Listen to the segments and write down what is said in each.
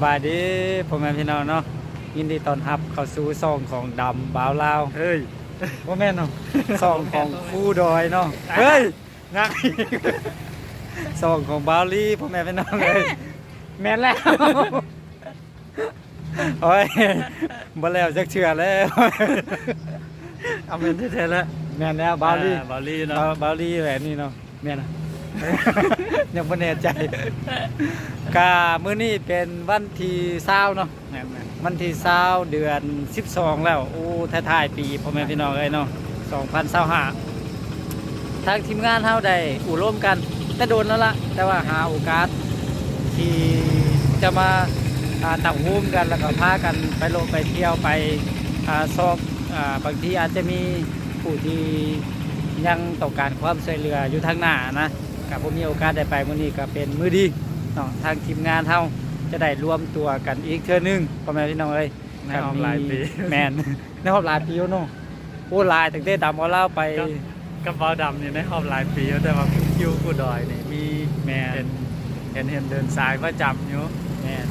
ສະບາຍດີພໍ່ແມ່ພີ່ນ້ອງເນາະ ຍິນດີຕ້ອນຮັບເຂົ້າສູ່ຊ່ອງຂອງດຳບ່າວລາວ ເຮີ້ຍ ບໍ່ແມ່ນເນາະ ຊ່ອງຂອງຄູດອຍເນາະ ເຮີ້ຍ ນັກ ຊ່ອງຂອງບ່າວລີ ພໍ່ແມ່ພີ່ນ້ອງເອີຍ ແມ່ນແລ້ວ ໂອ້ຍ ບໍ່ແລ້ວຈັກເທື່ອແລ້ວ ເອົາແມ່ນແທ້ໆແລ້ວ ແມ່ນແລ້ວ ບ່າວລີ ອ່າ ບ່າວລີເນາະ ບ່າວ ບ່າວລີແບບນີ້ເນາະ ແມ່ນນະ ຍັງບໍ່ແນ່ໃຈ ກະມື້ນີ້ເປັນວັນທີຊາວເນາະ ແມ່ນໆ ວັນທີຊາວ ເດືອນສິບສອງແລ້ວ ໂອ້ ທ້າຍໆປີ ພໍ່ແມ່ພີ່ນ້ອງເອີຍເນາະ ສອງພັນຊາວຫ້າ ທາງທີມງານເຮົາໄດ້ໂອ້ລົມກັນແຕ່ດົນແລ້ວລະ ແຕ່ວ່າຫາໂອກາດທີ່ຈະມາ ອ່າ ເຕົ້າໂຮມກັນ ແລ້ວກໍພາກັນໄປເລາະໄປທ່ຽວ ໄປ ອ່າ ຊອກ ອ່າ ບາງທີອາດຈະມີຜູ້ທີ່ຍັງຕ້ອງການຄວາມຊ່ວຍເຫຼືອຢູ່ທາງໜ້ານະ ກໍບໍ່ມີໂອກາດໄດ້ໄປ ມື້ນີ້ກໍເປັນມື້ດີເນາະ ທາງທີມງານເຮົາຈະໄດ້ລວມຕົວກັນອີກເທື່ອໜຶ່ງ ພໍ່ແມ່ພີ່ນ້ອງເອີຍ ໃນຮອບຫຼາຍປີ ແມ່ນ ໃນຮອບຫຼາຍປີແລ້ວເນາະ ໂອ້ ຫຼາຍ ຕັ້ງແຕ່ດຳເອົາລາວໄປ ກັບ ກັບບ່າວດຳນີ້ໃນຮອບຫຼາຍປີ ແຕ່ວ່າຄິວຄູດອຍນີ້ມີ ແມ່ນ ເຫັນ ເຫັນ ເຫັນເດີນສາຍປະຈຳຢູ່ ແມ່ນ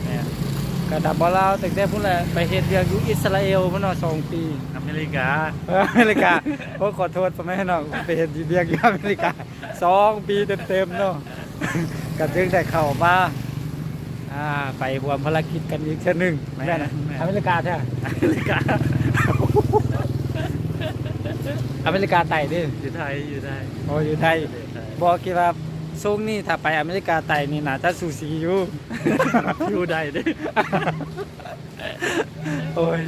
ໆ ກໍດຳເອົາລາວຕັ້ງແຕ່ພຸ້ນແຫຼະ ໄປເຮັດວຽກຢູ່ອິດສະຣາເອວພຸ້ນເນາະ ສອງປີ ອາເມລິກາ ເອີ ອາເມລິກາ ໂອ້ ຂໍໂທດ ພໍ່ແມ່ພີ່ນ້ອງ ໄປເຮັດວຽກຢູ່ອາເມລິກາ ສອງປີເຕັມໆເນາະ ກໍຈຶ່ງໄດ້ເຂົ້າມາ ອ່າ ໄປຮ່ວມພາລະກິດກັນອີກເທື່ອໜຶ່ງ ແມ່ນ ແມ່ນ ແມ່ນ ອາເມລິກາແທ້ ອາເມລິກາ ອາເມລິກາໃຕ້ເດ້ ຢູ່ໄທ ຢູ່ໄທ ໂອ້ ຢູ່ໄທ ຢູ່ໄທ ບໍ່ ຄິດວ່າຊົງນີ້ຖ້າໄປອາເມລິກາໃຕ້ນີ້ໜ້າຈະສູສີຢູ່ ຢູ່ໄດ້ເດ້ ໂອ້ຍ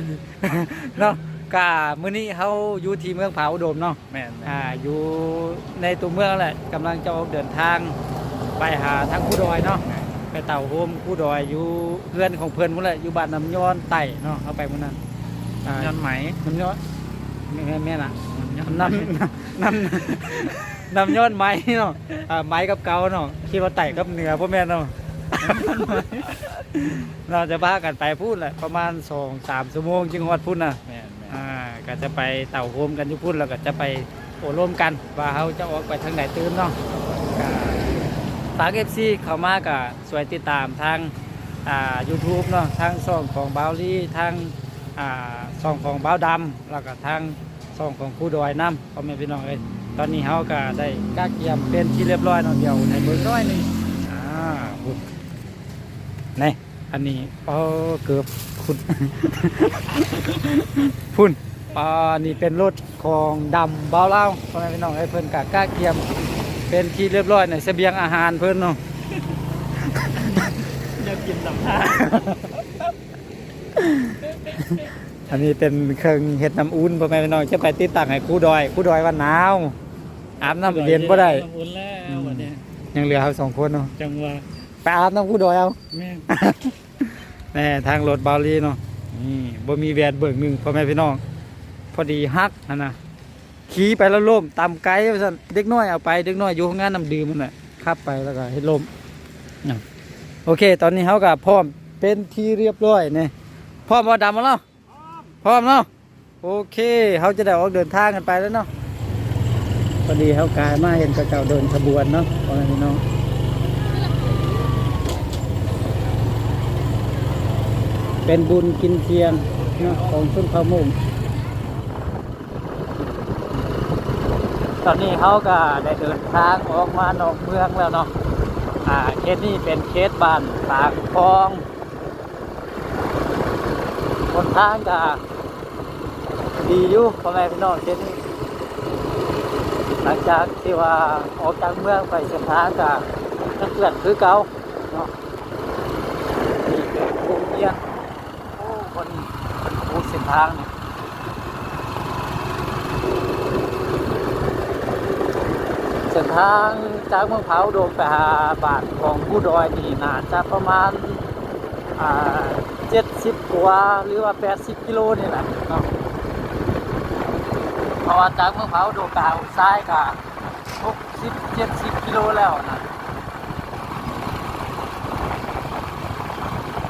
ເນາະ ກະມື້ນີ້ເຮົາຢູ່ທີ່ເມືອງຜາອຸດົມເນາະ ແມ່ນໆ ອ່າ ຢູ່ໃນຕົວເມືອງແຫຼະ ກຳລັງຈະອອກເດີນທາງໄປຫາທາງຄູດອຍເນາະ ແມ່ນ ໄປເຕົ້າໂຮມຄູດອຍຢູ່ເຮືອນຂອງເພິ່ນພຸ້ນແຫຼະ ຢູ່ບ້ານນ້ຳຍ້ອນໃຕ້ເນາະ ເຮົາໄປມື້ນັ້ນ ອ່າ ນ້ຳຍ້ອນໄໝ ນ້ຳຍ້ອນ ແມ່ນ ແມ່ນລະ ນ້ຳຍ້ອນ ນ້ຳ ນ້ຳ ນ້ຳຍ້ອນໄໝເນາະ ອ່າ ໄໝກັບເກົາເນາະ ຄິດວ່າໃຕ້ກັບເໜືອ ບໍ່ແມ່ນເນາະ ເນາະ ຈະພາກັນໄປພຸ້ນແຫຼະ ປະມານສອງສາມຊົ່ວໂມງຈຶ່ງຮອດພຸ້ນນະ ແມ່ນ ອ່າ ກໍຈະໄປເຕົ້າໂຮມກັນຢູ່ພຸ້ນ ແລ້ວກໍຈະໄປໂອ້ລົມກັນວ່າເຮົາຈະອອກໄປທາງໃດຕື່ມເນາະ ກໍຝາກເອັຟຊີເຂົ້າມາກໍຊ່ວຍຕິດຕາມທາງ ອ່າ ຢູທູບເນາະ ທາງຊ່ອງຂອງບ່າວລີ ທາງ ອ່າ ຊ່ອງຂອງບ່າວດຳ ແລ້ວກໍທາງຊ່ອງຂອງຄູດອຍນຳ ພໍ່ແມ່ພີ່ນ້ອງເອີຍ ຕອນນີ້ເຮົາກໍໄດ້ກະກຽມເປັນທີ່ຮຽບຮ້ອຍເນາະ ດຽວໃຫ້ເບິ່ງໜ້ອຍໜຶ່ງ ອ່າ ພຸ້ນ ນີ້ ອັນນີ້ ອໍ ເກີບ ພຸ້ນ ພຸ້ນ ອໍ ນີ້ເປັນລົດຂອງດຳບ່າວລາວ ພໍ່ແມ່ພີ່ນ້ອງເອີຍ ເພິ່ນກະກະກຽມເປັນທີ່ຮຽບຮ້ອຍໃນສະບຽງອາຫານເພິ່ນເນາະ ແນວກິນສຳທານ ອັນນີ້ເປັນເຄື່ອງເຮັດນ້ຳອຸ່ນ ພໍ່ແມ່ພີ່ນ້ອງ ຈະໄປຕິດຕັ້ງໃຫ້ຄູດອຍ ຄູດອຍວ່າໜາວ ອາບນ້ຳເຢັນບໍ່ໄດ້ ອາບນ້ຳອຸ່ນແລ້ວ ອືມ ບັດນີ້ ຍັງເຫຼືອເຮົາສອງຄົນເນາະ ຈັ່ງວ່າ ໄປອາບນ້ຳຄູດອຍເອົາ ແມ່ນ ແນ່ ທາງລົດບ່າວລີເນາະ ນີ້ ບໍ່ມີແວ່ນເບີກໜຶ່ງ ພໍ່ແມ່ພີ່ນ້ອງ ພໍດີຫັກຫັ້ນນະ ຂີ່ໄປແລ້ວລົ້ມ ຕຳໄກວ່າຊັ້ນ ເດັກນ້ອຍເອົາໄປ ເດັກນ້ອຍຢູ່ໂຮງງານນ້ຳດື່ມຫັ້ນແຫຼະ ຂັບໄປແລ້ວກໍເຮັດລົ້ມ ໂອເຄ ຕອນນີ້ເຮົາກໍພ້ອມເປັນທີ່ຮຽບຮ້ອຍນີ້ ພ້ອມບໍ່ ດຳບໍ່ເນາະ? ພ້ອມເນາະ ໂອເຄ ເຮົາຈະໄດ້ອອກເດີນທາງກັນໄປແລ້ວເນາະ ພໍດີເຮົາກາຍມາເຫັນເຂົາເຈົ້າເດີນຂະບວນເນາະ ພໍ່ແມ່ພີ່ນ້ອງ ເປັນບຸນກິນທ່ຽງເນາະ ຂອງຊົນເຜົ່າມົ້ງ ຕອນນີ້ເຮົາກໍໄດ້ເດີນທາງອອກມານອກເມືອງແລ້ວເນາະ ອ່າ ເຂດນີ້ເປັນເຂດບ້ານປາກຄອງ ຫົນທາງກໍດີຢູ່ ພໍ່ແມ່ພີ່ນ້ອງ ເຂດນີ້ ຫຼັງຈາກທີ່ວ່າອອກຈາກເມືອງໄປ ເສັ້ນທາງກໍຍັງເປື້ອນຄືເກົ່າເນາະ ນີ້ເປັນໂຮງຮຽນ ໂອ້ ເພິ່ນ ເພິ່ນປູເສັ້ນທາງນີ້ ເສັ້ນທາງຈາກເມືອງຜາອຸດົມໄປຫາບ້ານຂອງພູດອຍນີ້ ໜ້າຈະປະມານ ອ່າ ເຈັດສິບກວ່າ ຫຼືວ່າແປດສິບກິໂລນີ້ແຫຼະເນາະ ເພາະວ່າຈາກເມືອງຜາອຸດົມໄປຫາຫົວຊາຍກໍຫົກສິບ ເຈັດສິບກິໂລແລ້ວນະ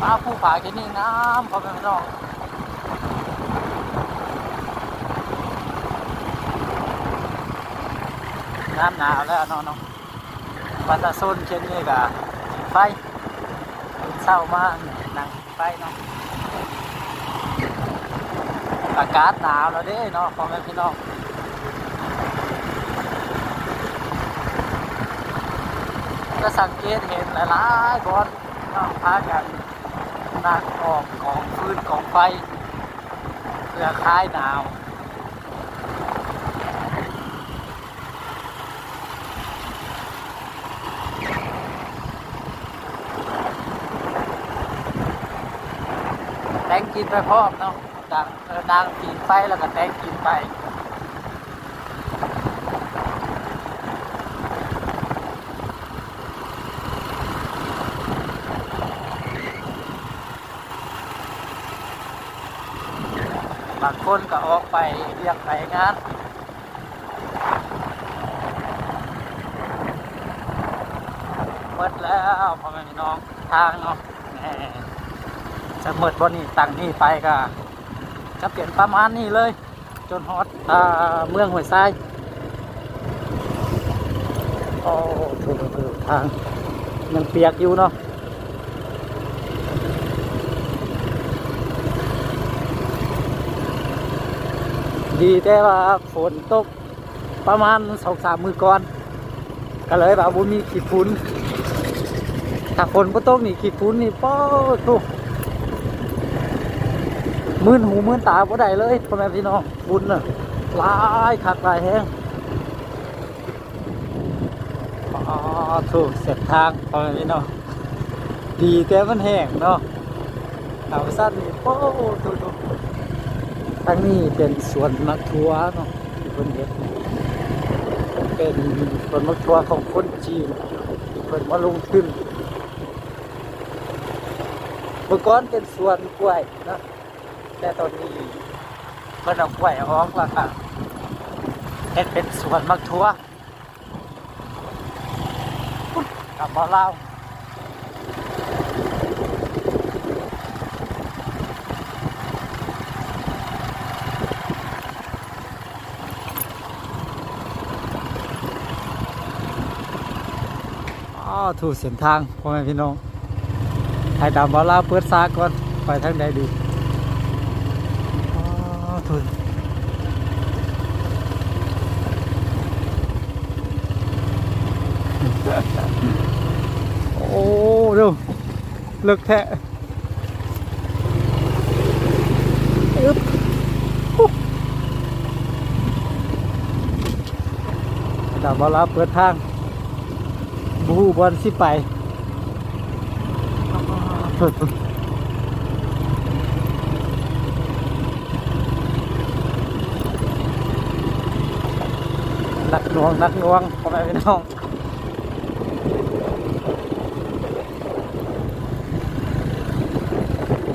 ອ່າ ພູຜາທີ່ນີ້ງາມ ພໍ່ແມ່ພີ່ນ້ອງ ຍາມໜາວແລ້ວເນາະ ເນາະ ບັດຕາຊົນເຂດນີ້ກໍຜິງໄຟ ເຊົ້າມາ ນັ່ງໄປເນາະ. ອາກາດໜາວແລ້ວເດ້ເນາະ ພໍ່ແມ່ພີ່ນ້ອງ. ຈະສັງເກດເຫັນຫຼາຍໆບ່ອນເນາະ ພາກັນນັ່ງອ້ອມກອງຟືນກອງໄຟ ເພື່ອຄາຍໜາວ. ແຕ່ງກິນໄປພ້ອມເນາະ ນັ່ງ ເອີ ນັ່ງຜິງໄຟແລ້ວກໍແຕ່ງກິນໄປ. ບາງຄົນກໍອອກໄປວຽກໄປງານ. ໝົດແລ້ວພໍ່ແມ່ພີ່ນ້ອງ ທາງເນາະ ແໝ່ ຈະໝົດບໍ່ນີ້ ຕັ້ງນີ້ໄປກໍຈະເປັນປະມານນີ້ເລີຍ ຈົນຮອດ ອ່າ ເມືອງຫ້ວຍຊາຍ. ໂອ້ ໂຖ ທາງຍັງປຽກຢູ່ເນາະ. ດີແຕ່ວ່າຝົນຕົກປະມານສອງສາມມື້ກ່ອນ ກໍເລີຍວ່າບໍ່ມີຂີ້ຝຸ່ນ. ຖ້າຝົນບໍ່ຕົກນີ້ ຂີ້ຝຸ່ນນີ້ ປາດໂທ້ ມື່ນຫູມື່ນຕາບໍ່ໄດ້ເລີຍ ພໍ່ແມ່ພີ່ນ້ອງ. ຝຸ່ນນະ ຫຼາຍຄັກຫຼາຍແຮງ. ອໍ ໂທ້ ເສັ້ນທາງ ພໍ່ແມ່ພີ່ນ້ອງ ດີແຕ່ມັນແຫ້ງເນາະ. ເອົາຊັ້ນນີ້ ໂອ້ ໂທ້ໆ ທາງນີ້ເປັນສວນໝາກຖົ່ວເນາະ ທີ່ເພິ່ນເຮັດ ເປັນສວນໝາກຖົ່ວຂອງຄົນຈີນ ທີ່ເພິ່ນມາລົງທຶນ. ເມື່ອກ່ອນເປັນສວນກ້ວຍເນາະ ແຕ່ຕອນນີ້ເພິ່ນເອົາກ້ວຍອອກ ແລ້ວກໍເຮັດເປັນສວນໝາກຖົ່ວ. ກັບບ່າວລາວ ອ້າວ ໂທ້ ເສັ້ນທາງ ພໍ່ແມ່ພີ່ນ້ອງ. ໃຫ້ຕາມບ່າວລາວເປີດສາກ່ອນ ໄປທາງໃດດີ? ອໍ ໂທ້ ໂອ້ ດູ ເລິກແທ້. ອຶບ ດາວບ່າວລາວເປີດທາງ ບໍ່ຮູ້ບ່ອນຊິໄປ. ໜັກໜ່ວງ ໜັກໜ່ວງ ພໍ່ແມ່ພີ່ນ້ອງ.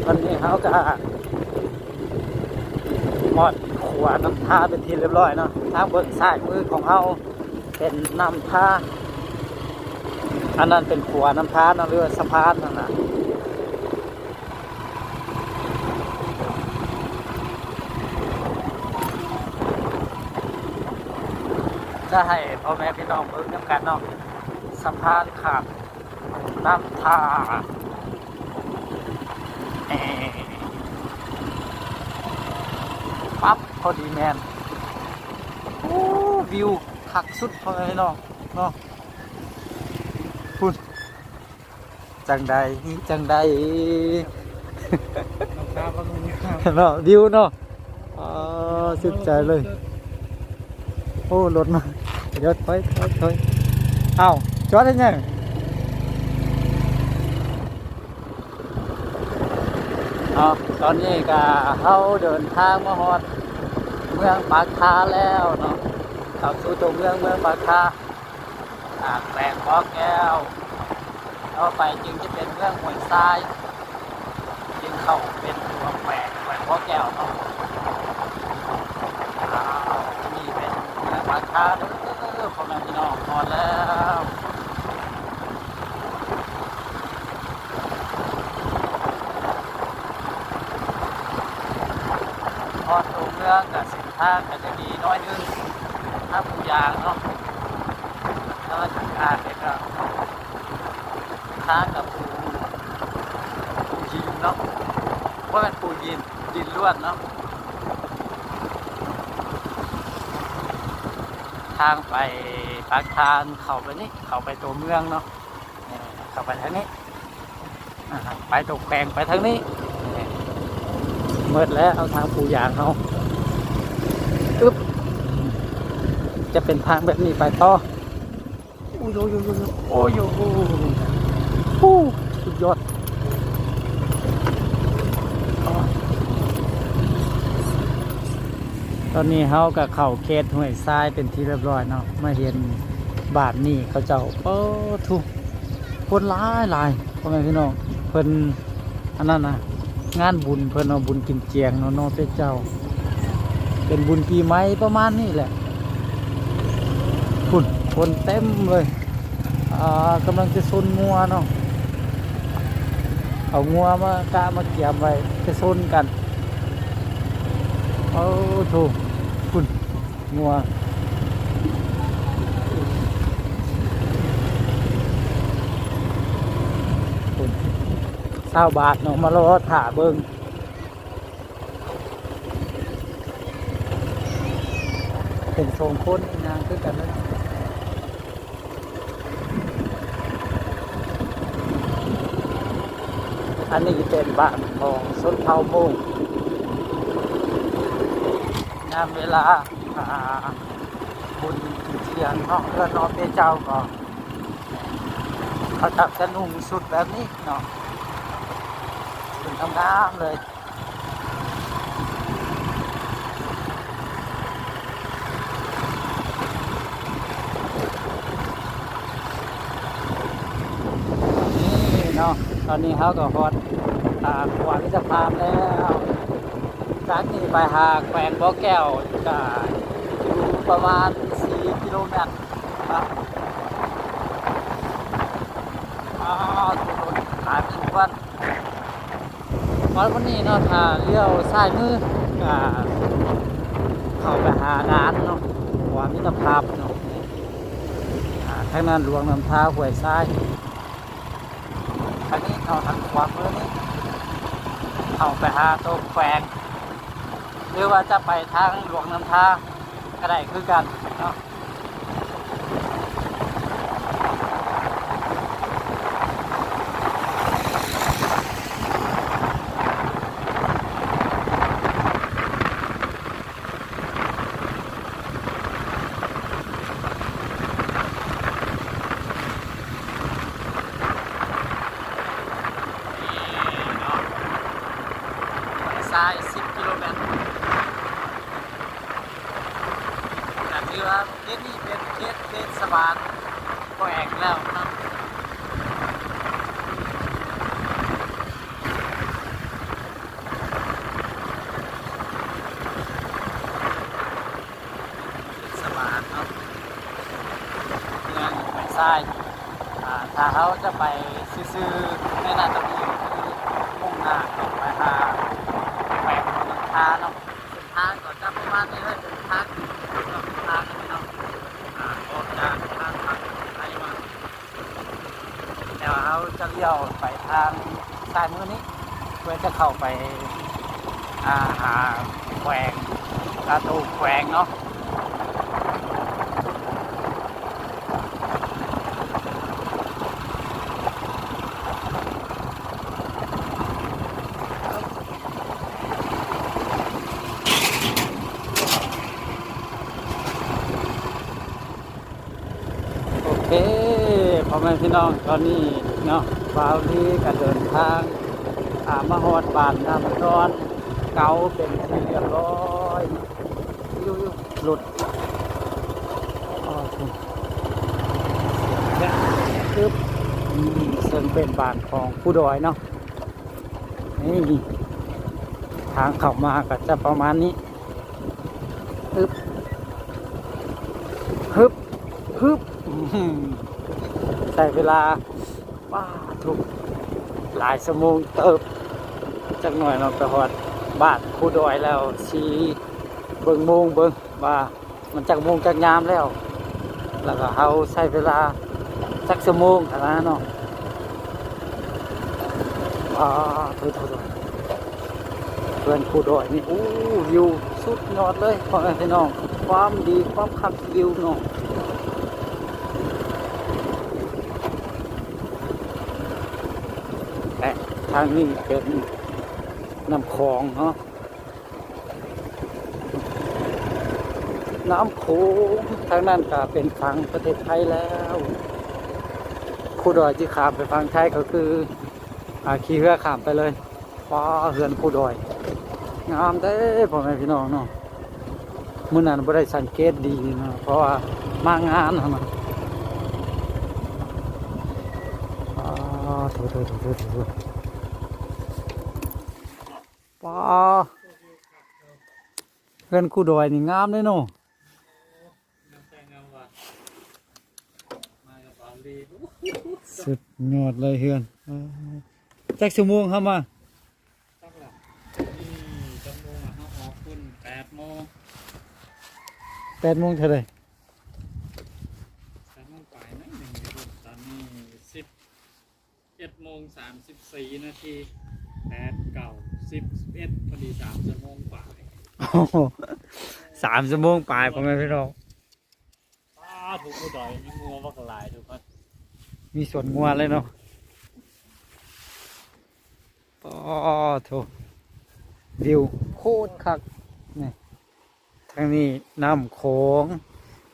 ຕອນນີ້ເຮົາກໍຮອດຂົວນ້ຳທາເປັນທີ່ຮຽບຮ້ອຍເນາະ. ທາງເບື້ອງຊ້າຍມືຂອງເຮົາເປັນນ້ຳທາ ອັນນັ້ນເປັນຂົວນ້ຳທາເນາະ ຫຼືວ່າສະພານຫັ້ນນະ. ຈະໃຫ້ພໍ່ແມ່ພີ່ນ້ອງເບິ່ງນຳກັນເນາະ ສະພານຂ້າມນ້ຳທາ. ແອ ປັບ ພໍດີແມ່ນ. ໂອ້ ວິວຄັກສຸດ ພໍ່ແມ່ພີ່ນ້ອງເນາະ. ພຸ້ນ ຈັ່ງໃດ ຈັ່ງໃດ ເນາະ ວິວເນາະ. ອໍ ສຸດໃຈເລີຍ. ໂອ້ ລົດມາ ດຽວ ຖອຍ ຖອຍ ຖອຍ. ອ້າວ ຈອດເຮັດຫຍັງ? ເນາະ ຕອນນີ້ກະເຮົາເດີນທາງມາຮອດເມືອງປາກທາແລ້ວເນາະ ເຂົ້າສູ່ຕົວເມືອງ ເມືອງປາກທາ ຈາກແຂວງບໍ່ແກ້ວ ຕໍ່ໄປຈຶ່ງຈະເປັນເມືອງຫ້ວຍຊາຍ ຈຶ່ງເຂົ້າເປັນຕົວແຂວງ ແຂວງບໍ່ແກ້ວເນາະ. ອ້າວ ນີ້ເປັນເມືອງປາກທາເດີ ພໍ່ແມ່ພີ່ນ້ອງ ຮອດແລ້ວ. ຮອດຕົວເມືອງກະເສັ້ນທາງກະຈະດີໜ້ອຍໜຶ່ງ ທາງຜູ້ຢາງເນາະ ແຕ່ວ່າທາງການນີ້ກະ ທາງກະພູ ພູຫີນ ເນາະ ບໍ່ແມ່ນປູຫີນ ດິນລ້ວນເນາະ. ທາງໄປປາກທານ ເຂົ້າໄປນີ້ ເຂົ້າໄປຕົວເມືອງເນາະ ເຂົ້າໄປທາງນີ້ ອາ ໄປຕົວແຂວງໄປທາງນີ້ ໝົດແລ້ວ ເອົາທາງປູຢາງເຮົາ ອຶບ ຈະເປັນທາງແບບນີ້ໄປຕໍ່. ໂອ້ຍ ໂອ້ຍ ໂອ້ຍ ໂອ້ຍ ໂອ້ຍ ສຸດຍອດ. ຕອນນີ້ເຮົາກໍເຂົ້າເຂດຫ້ວຍຊາຍເປັນທີ່ຮຽບຮ້ອຍເນາະ ມາເຫັນບ້ານນີ້ເຂົາເຈົ້າ ເອີ ທຸ ຄົນຫຼາຍໆ ພໍ່ແມ່ພີ່ນ້ອງ ເພິ່ນ ອັນນັ້ນນະ ງານບຸນເພິ່ນເນາະ ບຸນກິນຈຽງເນາະ ເນາະເປັດເຈົ້າ ເປັນບຸນປີໃໝ່ປະມານນີ້ແຫຼະ. ພຸ້ນ ຄົນເຕັມເລີຍ ອ່າ ກຳລັງຈະຊົນງົວເນາະ ເອົາງົວມາກະມາກຽມໄວ້ ຈະຊົນກັນ. ໂອ້ໂທ້ ພຸ້ນ ງົວ ຊາວບ້ານເນາະ ມາລໍຖ້າເບິ່ງ ເປັນສອງຄົນຍ່າງຄືກັນເລີຍ. ອັນນີ້ເປັນບ້ານຂອງຊົນເຜົ່າມົ້ງ ຍາມເວລາ ອ່າ ບຸນກິນຈຽງເນາະ ເຮືອນເນາະເປເຈົ້າກໍ ເຂົາເຈົ້າຈະນຸ່ງຊຸດແບບນີ້ເນາະ ຊຸດງາມໆເລີຍ. ນີ້ເນາະ ຕອນນີ້ເຮົາກໍຮອດ ອ່າ ຂົວມິດຕະພາບແລ້ວ. ຈາກນີ້ໄປຫາແຂວງບໍ່ແກ້ວກະຢູ່ປະມານສີ່ກິໂລແມັດເນາະ. ອ້າວ ໂດນ ຫຼາຍສົມຄວນ. ຮອດບ່ອນນີ້ເນາະ ຖ້າລ້ຽວຊ້າຍມື ກະເຂົ້າໄປຫາດ່ານເນາະ ຂົວມິດຕະພາບເນາະ. ອ່າ ທາງນັ້ນຫຼວງນ້ຳທາຫ້ວຍຊາຍ. ທາງນີ້ເຂົ້າທາງຂວາມືນີ້ ເຂົ້າໄປຫາໂຕແຂວງ ຫຼືວ່າຈະໄປທາງຫຼວງນ້ຳທາກໍໄດ້ຄືກັນເນາະ. ໄປຊ້າຍສິບກິໂລແມັດ ກໍຖືວ່າເຂດນີ້ເປັນເຂດເທດສະບານແຂວງແລ້ວເນາະ. ສະບານເນາະ ເມືອງແຂວງຊາຍ. ອ່າ ຖ້າເຮົາຈະໄປຊື່ໆ ໃນນາຕະວີ ມຸ່ງໜ້າເຂົ້າໄປຫາແຂວງຫຼວງນ້ຳທາເນາະ. ເສັ້ນທາງກໍຈະປະມານນີ້ເລີຍ ເປັນທາງດິນເນາະ ທາງນີ້ເນາະ ອ່າ ອອກຈາກທາງພາກໄທມາ. ແລ້ວເຮົາຈະລ້ຽວໄປທາງຊ້າຍມືນີ້ ເພື່ອຈະເຂົ້າໄປ ອ່າ ຫາແຂວງ ອາ ໂຕແຂວງເນາະ. ໂອເຄ ພໍ່ແມ່ພີ່ນ້ອງ ຕອນນີ້ເນາະ ບ່າວລີກໍເດີນທາງ ອ່າ ມາຮອດບ້ານນ້ຳດອນເກົ່າເປັນທີ່ຮຽບຮ້ອຍ. ຢູ່ໆ ລົດ ອືມ ເຊິ່ງເປັນບ້ານຂອງຜູ້ດອຍເນາະ. ນີ້ ທາງເຂົ້າມາກໍຈະປະມານນີ້ ຮຶບ ຮຶບ ຮຶບ ໃຊ້ເວລາ ປາໂທ້ ຫຼາຍຊົ່ວໂມງເຕີບ. ຈັກໜ້ອຍເນາະ ໄປຮອດບ້ານພູດອຍແລ້ວ ຊິເບິ່ງໂມງເບິ່ງວ່າ ມັນຈັກໂມງຈັກຍາມແລ້ວ ແລ້ວກໍເຮົາໃຊ້ເວລາຈັກຊົ່ວໂມງຫັ້ນນະເນາະ. ອ່າ ໂທ້ໆໆ ເຮືອນພູດອຍນີ້ ໂອ້ ວິວສຸດຍອດເລີຍ ພໍ່ແມ່ພີ່ນ້ອງ ຄວາມດີ ຄວາມຄັກ ວິວເນາະ ແລະ ທາງນີ້ເປັນນ້ຳຂອງເນາະ. ນ້ຳໂຂງ ທາງນັ້ນກະເປັນຝັ່ງປະເທດໄທແລ້ວ ພູດອຍທີ່ຂ້າມໄປຝັ່ງໄທກໍຄື ອ່າ ຂີ່ເຮືອຂ້າມໄປເລີຍ. ວ້າ ເຮືອນພູດອຍ ງາມເດ້ພໍ່ແມ່ພີ່ນ້ອງເນາະ ມື້ນັ້ນບໍ່ໄດ້ສັງເກດດີເນາະ ເພາະວ່າມາງານຫັ້ນນະ. ວ້າ ໂທ້ໆໆໆ ວ້າ ເຮືອນຄູດອຍນີ້ງາມເດ້ເນາະ ສຸດຍອດເລີຍເຮືອນ. ຈັກຊົ່ວໂມງເຮົາມາ? ຈັກລະ ນີ້ຈັກໂມງລະ ເຮົາອອກພຸ້ນແປດໂມງ ແປດໂມງເທົ່າໃດ? ແປດໂມງປາຍໜ້ອຍໜຶ່ງ ຕອນນີ້ສິບ ເອັດໂມງສາມສິບສີ່ນາທີ ແປດ ເກົ້າ ສິບ ສິບເອັດ ພໍດີສາມຊົ່ວໂມງປາຍ ໂອ້ໂຫ ສາມຊົ່ວໂມງປາຍ ພໍ່ແມ່ພີ່ນ້ອງ. ປ້າ ທຸກຜູ້ດອຍ ມີງົວບັກຫຼາຍທຸກຄົນ ມີສວນງົວເລີຍເນາະ. ປາໂທ້ ວິວໂຄດຄັກນີ້ ທາງນີ້ນ້ຳໂຂງ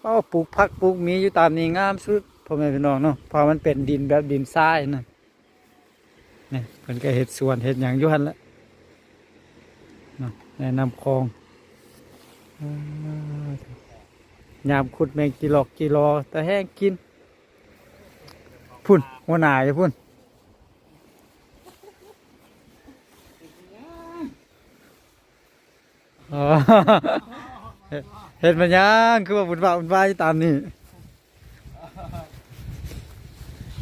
ເອົາ ປູກຜັກປູກໝີຢູ່ຕາມນີ້ງາມສຸດ ພໍ່ແມ່ພີ່ນ້ອງເນາະ ເພາະມັນເປັນດິນແບບດິນຊາຍນະ ນີ້ເພິ່ນກໍເຮັດສວນເຮັດຫຍັງຢູ່ຫັ້ນແຫຼະເນາະ ໃນນ້ຳຂອງ. ອາ ຍາມຂຸດແມ່ງຈີຫຼອກຈີຫຼໍ ຕາແຮງກິນ ພຸ້ນ ຫົວໜ້າຢູ່ພຸ້ນ. ອໍ ເຮັດມາຫຍັງ ຄືວ່າວຸ່ນວາຍວຸ່ນວາຍຢູ່ຕາມນີ້? ເ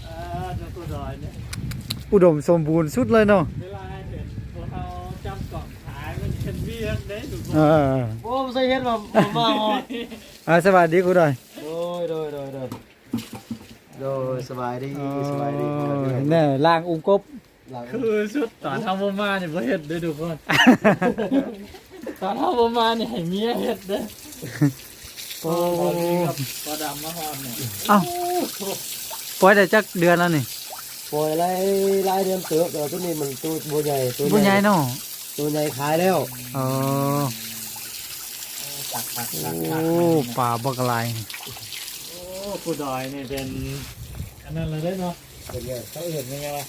ອີ ເຈົ້າຜູ້ດອຍນີ້ ອຸດົມສົມບູນສຸດເລີຍເນາະ ເວລາເຫັນພວກເຮົາຈັບກ້ອງຖ່າຍ ມັນເຫັນວຽງເດ້ທຸກຄົນ. ເອີ ໂອ້ ບໍ່ເຄີຍເຫັນວ່າມາຮອດ. ອ່າ ສະບາຍດີຄູດອຍ. ໂດຍ ໂດຍ ໂດຍ ໂດຍ. ໂດຍ ສະບາຍດີ ອໍ ສະບາຍດີ ແນ່ ລ້າງອຸ້ງກົບ ຄືສຸດ ຕອນເຮົາບໍ່ມານີ້ບໍ່ເຮັດເດ້ທຸກຄົນ ຕອນເຮົາບໍ່ມານີ້ໃຫ້ເມຍເຮັດເດ້. ໂອ້ ພໍດຳມາຮອດນີ້ ເອົ້າ ໂອ້ ປ່ອຍໄດ້ຈັກເດືອນແລ້ວນີ້? ປ່ອຍຫຼາຍ ຫຼາຍເດືອນເຕີບແລ້ວ ໂຕນີ້ມັນໂຕບໍ່ໃຫຍ່ ໂຕບໍ່ໃຫຍ່ເນາະ ໂຕໃຫຍ່ຂາຍແລ້ວ. ອໍ ໂອ້ ປາບັກຫຼາຍ. ໂອ້ ພູດອຍນີ້ເປັນອັນນັ້ນລະເດ້ເນາະ ເປັນຫຍັງ ເຂົາເອີ້ນຫຍັງວະ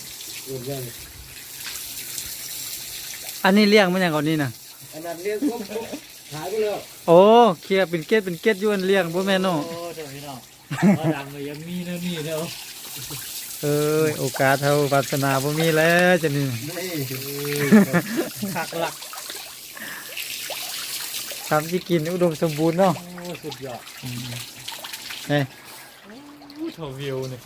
ເອີ້ນຫຍັງ? ອັນນີ້ລ້ຽງມັນຫຍັງກ່ອນນີ້ນະ? ອັນນັ້ນລ້ຽງກົບ ກົບຂາຍໄປແລ້ວ. ໂອ້ ເຄຍເປັນເກັດເປັນເກັດຢູ່ ອັນລ້ຽງບໍ່ແມ່ນເນາະ. ໂອ້ ເຈົ້າພີ່ນ້ອງ ບໍ່ດຳກໍຍັງມີແນວນີ້ເດີ. ເອີຍ ໂອກາດເຮົາວາດສະໜາບໍ່ມີແລ້ວຈະນີ້ ນີ້ ຄັກຫຼັກ ທຳຊິກິນອຸດົມສົມບູນເນາະ. ໂອ້ ສຸດຍອດ ອືມ ນີ້ ໂອ້ ເທົ່າວິວນີ້.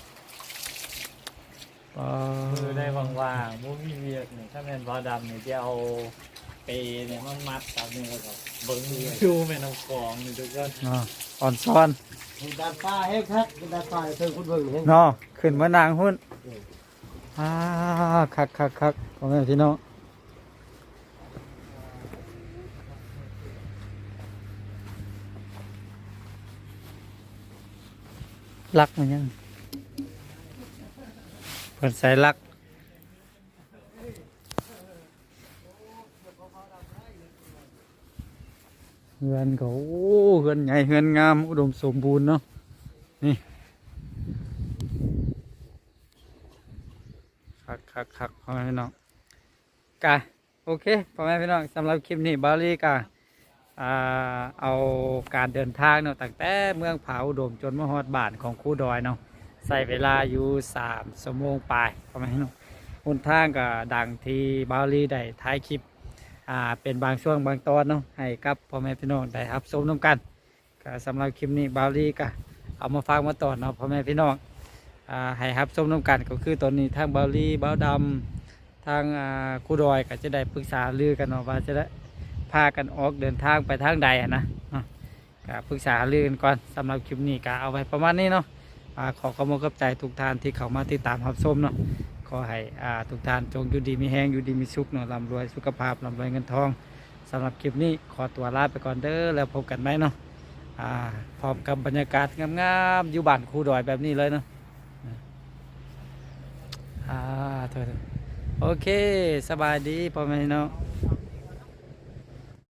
ອໍ ມື້ໃດວ່າງໆ ບໍ່ມີວຽກນີ້ ຖ້າແມ່ນບ່າວດຳນີ້ຈະເອົາເປນີ້ມາມັດກັບນີ້ ແລ້ວກໍເບິ່ງວິວແມ່ນ້ຳຂອງນີ້ທຸກຄົນ. ອໍ ອອນຊອນ ເປັນດາດຟ້າແຮງຄັກ ເປັນດາດຟ້າໃຫ້ເພິ່ນເບິ່ງແຮງເນາະ ຂຶ້ນມານັ່ງພຸ້ນ. ເອີ ອ່າ ຄັກໆໆ ພໍ່ແມ່ພີ່ນ້ອງ ຫຼັກມັນຫຍັງ ເພິ່ນໃສ່ຫຼັກ ເຮືອນກໍ ໂອ້ ເຮືອນໃຫຍ່ເຮືອນງາມ ອຸດົມສົມບູນເນາະ ນີ້ ຄັກໆໆ ພໍ່ແມ່ພີ່ນ້ອງ. ກະ ໂອເຄ ພໍ່ແມ່ພີ່ນ້ອງ ສຳລັບຄລິບນີ້ ບ່າວລີກະ ອ່າ ເອົາການເດີນທາງເນາະ ຕັ້ງແຕ່ເມືອງຜາອຸດົມຈົນມາຮອດບ້ານຂອງຄູດອຍເນາະ ໃຊ້ເວລາຢູ່ສາມຊົ່ວໂມງປາຍ ພໍ່ແມ່ພີ່ນ້ອງ. ຫົນທາງກະດັ່ງທີ່ບ່າວລີໄດ້ຖ່າຍຄລິບ ອ່າ ເປັນບາງຊ່ວງບາງຕອນເນາະ ໃຫ້ກັບພໍ່ແມ່ພີ່ນ້ອງໄດ້ຮັບຊົມນຳກັນ. ກະສຳລັບຄລິບນີ້ ບ່າວລີກະເອົາມາຝາກມາຕ້ອນເນາະ ພໍ່ແມ່ພີ່ນ້ອງ ອ່າ ໃຫ້ຮັບຊົມນຳກັນ. ກໍຄືຕອນນີ້ທາງບ່າວລີ ບ່າວດຳ ທາງ ອ່າ ຄູດອຍກໍຈະໄດ້ປຶກສາຫາລືກັນເນາະ ວ່າຈະໄດ້ພາກັນອອກເດີນທາງໄປທາງໃດຫັ້ນນະເນາະ ກໍປຶກສາຫາລືກັນກ່ອນ. ສຳລັບຄລິບນີ້ກໍເອົາໄວ້ປະມານນີ້ເນາະ ອ່າ ຂໍຂອບອົກຂອບໃຈທຸກທ່ານທີ່ເຂົ້າມາຕິດຕາມຮັບຊົມເນາະ. ຂໍໃຫ້ ອ່າ ທຸກທ່ານຈົ່ງຢູ່ດີມີແຮງ ຢູ່ດີມີສຸກເນາະ ລ່ຳລວຍສຸຂະພາບ ລ່ຳລວຍເງິນທອງ. ສຳລັບຄລິບນີ້ຂໍຕົວລາໄປກ່ອນເດີ ແລ້ວພົບກັນໃໝ່ເນາະ ອ່າ ພ້ອມກັບບັນຍາກາດງາມໆ ຢູ່ບ້ານຄູດອຍແບບນີ້ເລີຍເນາະ. ອ່າ ໂອເຄ ສະບາຍດີພໍ່ແມ່ພີ່ນ້ອງ.